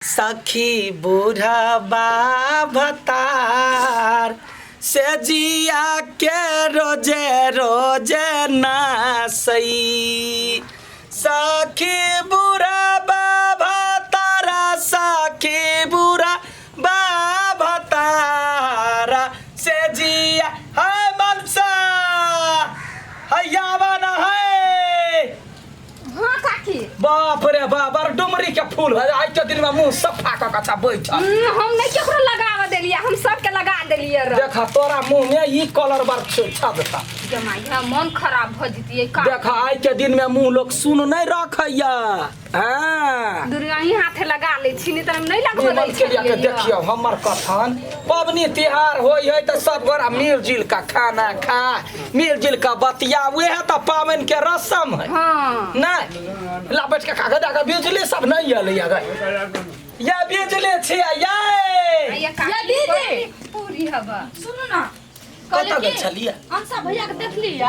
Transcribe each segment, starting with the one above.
सखी बूढ़बा भतार से जिया के रोजे रोजे नासई। सखी बूढ़बा भतारा, सखी बूढ़बा भतारा से जिया है मनसा हैया बना है। हाँ काकी। बाप रे बाप, अरे डुमरी के फूल है आज के दिन में मुंह सफा क कछा बैठल। हम नहीं केकरो लगाव देलिए, हम सबके लगा देलिए र। देखा तोरा मुंह में ई कलर बार छा देता। जमाई हा मन खराब भ जतिए का। देखा आज के दिन में मुंह लोग सुन नहीं रखैया। हाँ दुर्गा ही हाथे लगा ले छी, नहीं त हम नहीं लगबो निमन दै के लिए के छलियै। देखियो हमर कथन, पबनी तिहार होय है त सब गोरा मिलजुल का खाना खा, मिलजुल का बतिया, उहे त पाबनि के रसम है। नहीं ला बैठ के कागज आगे बिजली सब नहीं आले अगर ये बिजली छियै ये। ये काकी, ये दीदी। पूरी हवा। सुनू ना। कतऽ गेल छलियै? अंशा भैया के देखलियै?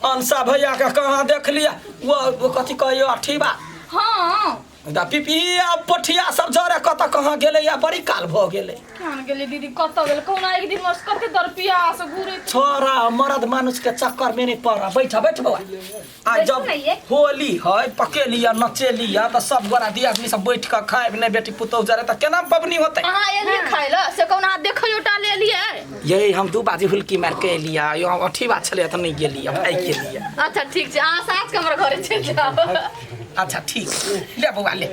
अंशा भैया के कहाँ देखलियै? वो कथी कहियो अठीबा। हाँ। दा पिपही आ पोठिया सब जरे कतऽ कहाँ गेलै या बड़ी काल भऽ गेलै। कहाँ गेलै दीदी, कतऽ गेलै? कहुना एक दिन में कते दरपिया से घूरे। छोरा मर्द मानुष के चक्कर में नहीं पड़ा। बैठ बैठ बौआ। आ बैठू जब ने ये। होली है पकेली आ नचेली आ तऽ सब गोरा दियादनी सब बैठ कऽ खायब नहि बेटी पुतोहु जरे तऽ केना पबनी होतै? अहाँ एलियै खाय लए से कहुना देखैयो टा ले एलियै। ये हम दू बाजी हुलकी मारि के एलियै, यो अठी बात छलै तऽ नहि गेलियै, भागि गेलियै। अच्छा ठीक छै, अहाँ साँझ के हमर घरे चलि जाउ। अच्छा ठीक, ले बौआ ले,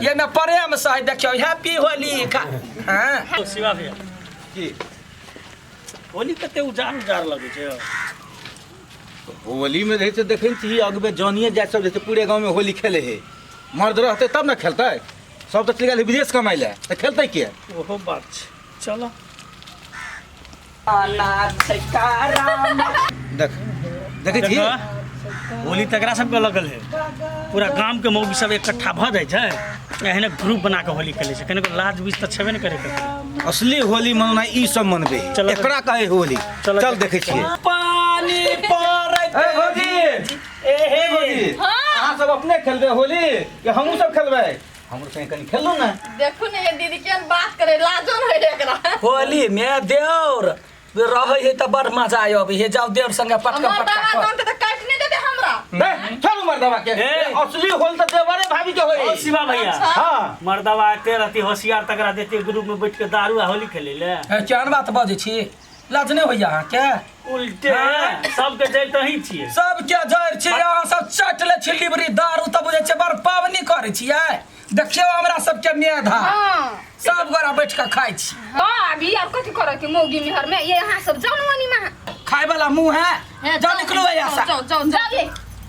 ये में प्रेम से है, देखियो हैप्पी होली खा। हाँ शिवा भैया की होली कते उजार उजार लगै छै। होली में रहै छै देखै छी अगबे जनिए जाति सब जे छै पूरे गाँव में होली खेले है। मर्द रहतै तब ने खेलतै, सब तऽ चलि गेल विदेश कमाइ लए तऽ खेलतै के? ओहो बात छै। चलो देख देखै छी होली तकरा सबके लगल है, पूरा गाम के मौगी सब इकट्ठा भऽ जाइ छै, एहने ग्रुप बना के होली खेलै छै। कनिको लाज बीज तऽ छेबे नहि करे ककरो। असली होली मनौना ई सब मनबे, चलो। एकरा कहे होली। चलो। चल देखै छियै। पानी पड़ैत ए भौजी, ए हे भौजी, अहाँ सब अपने खेलबै होली कि हमहूँ सब खेलबै? हमरो संगे कनि खेलू ने। देखू ने ये दीदी केहन बात करे, लाजो नहि होय एकरा। होली में देवर रहै है तऽ बड़ मजा आबै है, जाउ देवर संगे पटका मर्दावा पटका कर। जानते तऽ काटि नहि देते हमरा। ए, चलू मर्दावा के। ए। असली होली तऽ देवरे भाभी के होई। ओ शिवा भैया। हाँ। मर्दवा एते रहती होशियार तकरा देती ग्रुप में बैठ के दारू आ होली खेले ले। ए, केहन बात बजै छी, लाज नहि होइया अहाँके? उल्टे हाँ। सबके जड़ तऽ ही छियै। सबके जड़ छै, अहाँ सब चट ले छी लिबरी दारू तऽ बुझै छियै बड़ पाबनि करै छियै। देखियौ हमरा सबके मेधा। हाँ। सब गोरा बैठ के खाइ छी। हाँ, अभी और कथी करे के मौगी मेहर में ये यहाँ सब जाओ ना मनी में। खाय वाला मुंह है, जाओ निकलो है यहाँ से। जाओ जाओ जाओ ये।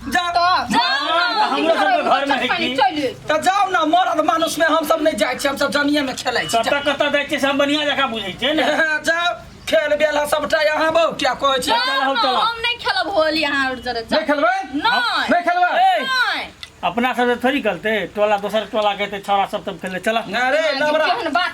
जाओ। जाओ। हमरो सबके घर में है की? चलिए। तऽ जाओ ना, मरद मानुष में हम सब नहीं जाइ छी, हम सब जनिये में खेलै छी। कतऽ कतऽ जाइ छियै से हम बढ़िआँ जकाँ बुझै छियै ने। जाओ खेल बेल है सबटा यहाँ बहु क्या कहै छी। चल हौ, चल। हम नहीं खेलब होली यहाँ और जरे। नहीं खेलबै? नहीं। नहीं खेलबै? ए, नहीं। अपना सब थोड़ी खेलते, टोला दोसर टोला के छौड़ा सब तब खेले। चला। अरे नवरा। केहन बात।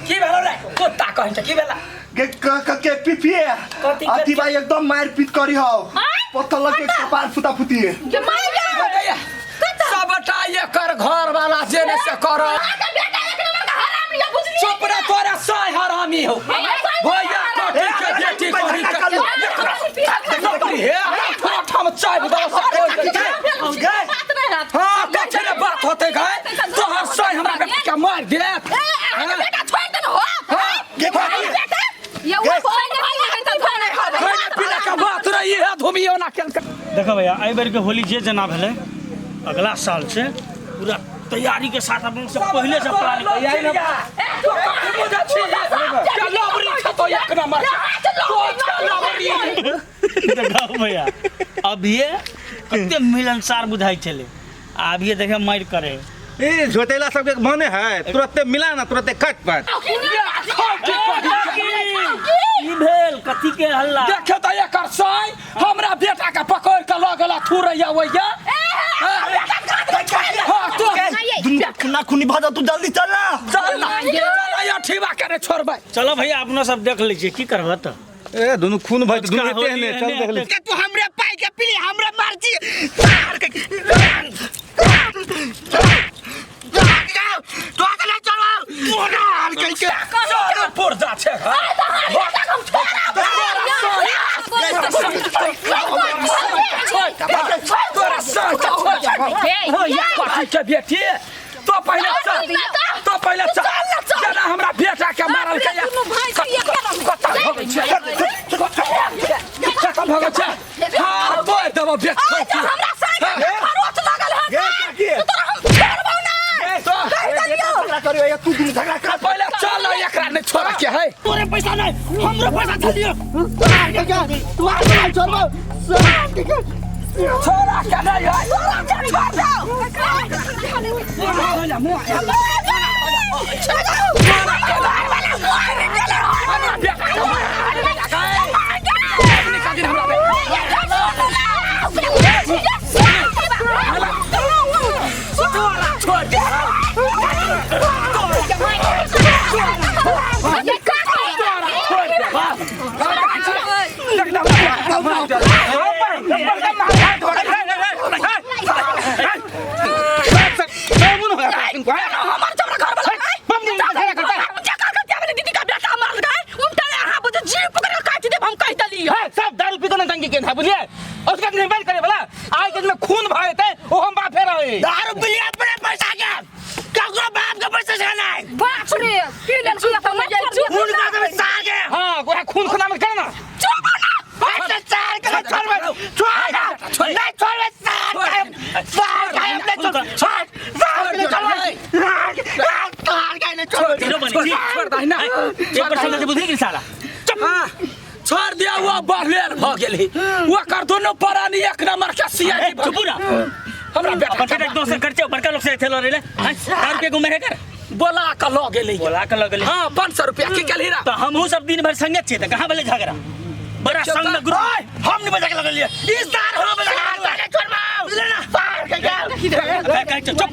की भेलो रे कुत्ता कहै छै, की भेला? के क के पिपिए कथी? अथी भाई एकदम मार पीट करी हो, पत्थर लग के कपार फुटा फुटी। सबटा केने से कर। अहाँके बेटा एक नंबर के हरामी है, बुझलियै? चुप रे, तोरा साय हरामी हो भैया, कथी के बेटी कही के नौकरी हे ठाम चाय दो से कोई बात नहीं हैत। हाँ, कथी रे बात होते गए तोहर साय हमरा बेटी के मार देत। ए, अहाँके बेटा छोड़ि देने हो। हाँ, गे काकी। बेटा, ये वो बोल नहीं है तऽ घर नहीं हवे। खाने पीने के बात रही है धुमियो ना केल। देखो भैया, एहि बेर के होली जे जेना भेलै, अगला साल से पूरा तैयारी के साथ अपन सब पहले से प्लान। देखो भैया, अभिये कते मिलनसार बुझाइ छलै, आ अभिये देखे मारि करे। ए झोटेला सबके मने है तुरंते मिला ना तुरंते कट पर। की भेल, कथी के हल्ला? देखे तऽ एकर साय हमरा बेटा के पकड़ के लऽ गेला थुरैया ओइया। हाँ, तो दुनू खुना खुनी भऽ जाउ, तू जल्दी चल ना। चल ना, चल या ठीबा के रे छोड़बै। चलो भैया, अपनो सब देख लै छियै, की करबह तऽ? ए दुनू खून भइ दुनू अजुका एते होली ने चल एहने देख ले। हेतै। तू हमरे पाई के पीली, हमरे मर्जी। चल पुर्जा छै। हाँ, तोरा साय के छोड़। हाँ, या कथी के बेटी, तो पहिले चल, तो पहिले चल, जेना हमरा बेटा के मारल के या कतऽ भगै छै, कतऽ भगै छै? हाँ, तोड़ देबो बेटा। हमरा साइकिल के खरोच लागल है। गे काकी। तोरा हम छोड़बौ नहि। तो बेटा झगड़ा करियो या तू दुनू झगड़ा कर। पहिले चल, एकरा नहि छोड़ऽ के है। तोरे पैसा नहीं, हमरो पैसा छलियो। छोड़ा के नहीं है। हमरा बेटा के निकाल दिन हमरा तोरा छोड़ दे। तोरा छोड़ दे। देख ना, हमरा हमर चमड़ा घर वाला दीदी का बेटा मारल गए उनटा, अहाँ बुझ जीव पकड़ के काटि देब, हम कहि देली। सब दारू पी के नौटंकी केने है, बुझलिए? उसके नहीं बंद करे वाला आज के दिन में खून भा जेतै, ओ हम बापे रहे। दारू पी लिया अपने पैसा के, ककरो बाप के पैसा से नहीं। बाप रे, पी लेल छी तऽ मर जाइ छी। खून का देबै सार के। हाँ, वह खून खुना में करे ना। चुप ना, अच्छा सार के छोड़बै, छोड़ ना, नहीं छोड़बै सार के, सार के अपने छोड़, छोड़ सार के छोड़बै, सार के नहीं छोड़बै। हीरो बनै छी। छोड़ दही ना। एक परसेंट से बुझि गेल साला। हाँ, छोड़ दिया, वो बढ़लेल भऽ गेल। ओकर दुनू प्राणी एक नंबर के सियाई। चुप ना। हमरा बेटा अपन बेटा दोसर खर्चे बड़का लोग से लड़े ले, दारू के घूमे कर बोला के लऽ गेलै। बोला के लऽ गेलै। हाँ, 500 रुपया की केलही रा? तऽ हमहूँ सब दिन भरि संगे छियै, तऽ कहाँ भेलै झगड़ा? बड़ा संग में ग्रुप। हम नहीं बजा के लगलिए इस सार, हम बजा के छोड़बाऊ ना सार के। कहै छौ, चुप।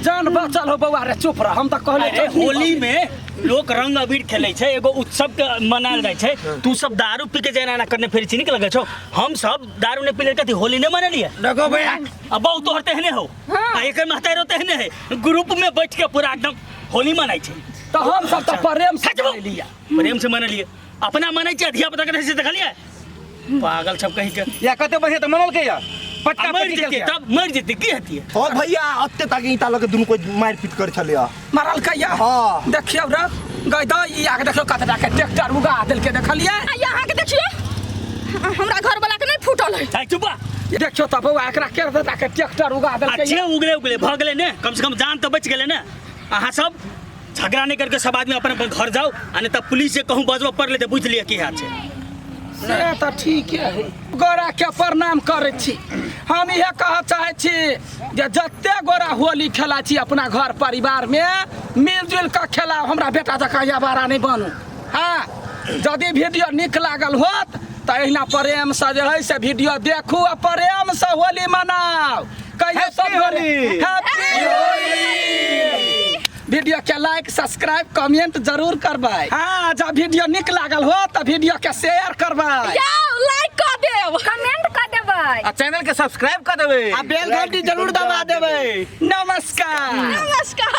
जान बचल हो बौआ रे, चुप रह, हम तऽ कहले। अरे, होली में लोक रंग अबीर खेलै छै, एगो उत्सव के मनायल जाइ छै। तू सब दारू पी के जेना एना करने फिरै छी, नीक लगै छौ? हम सब दारू नहि पीले, कथी होली नहि मनेलियै? देखो भैया। आ बहु तोहर तेहने हो आ एकर महतारो तेहने है, ग्रुप में बैठ के पूरा एकदम होली मनाइ छै। तऽ हम सब तऽ प्रेम से मनेलियै। प्रेम से मनेलियै, अपना मनै छै, धिया पुता के रहै छै, देखलियै? पागल सब कहीं के। या कते बढ़िया तऽ मनल के या आ पटका मरि पटकी जेतै केलकै। तब मरि जेतै, की हेतियै? ओ भैया, अत्ते तक ईटा लके दुनू कोई मार पीट कर छलिया। मारल कहिया? हाँ। देखियौ रे गै द, ई आके देखियौ, कतरा के ट्रैक्टर उगा देलकै, देखलियै? आ यहाँ के देखियो, हमरा घर वाला के नहीं फूटल है। है चुपा। देखियौ तऽ बौआ, एकरा के देता के ट्रैक्टर उगा आ देलकै। जे उगले उगले भऽ गेलै ने, कम से कम जान तऽ बचि गेलै ने। अहाँ सब झगड़ा नहीं करके सब आदमी अपन अपन घर जाओ, आ नहीं तऽ पुलिस जे कहूँ बजबऽ पड़लै तऽ बुझि लिअ की हाल छै। से तऽ ठीके है। गोरा के प्रणाम करै छी। हम इएह कहऽ चाहै छी जे जते गोरा होली खेला छी, अपना घर परिवार में मिलजुल कऽ खेलाउ, हमरा बेटा जकाँ आवारा नहि बनू। हाँ, यदि वीडियो नीक लागल होत तऽ एहिना प्रेम से जे है से वीडियो देखू आ प्रेम से होली मनाउ। कहियो सब Happy Holi! Happy Holi. Video के लाइक, सब्सक्राइब, कमेंट जरूर करबै। हाँ, जब वीडियो नीक लागल हो तऽ वीडियो के शेयर करबै। जाओ, लाइक कर देब, कमेंट कर देबै। देबै। आ चैनल के सब्सक्राइब कर देबै। आ बेल घंटी जरूर दबा देबै। नमस्कार। नमस्कार।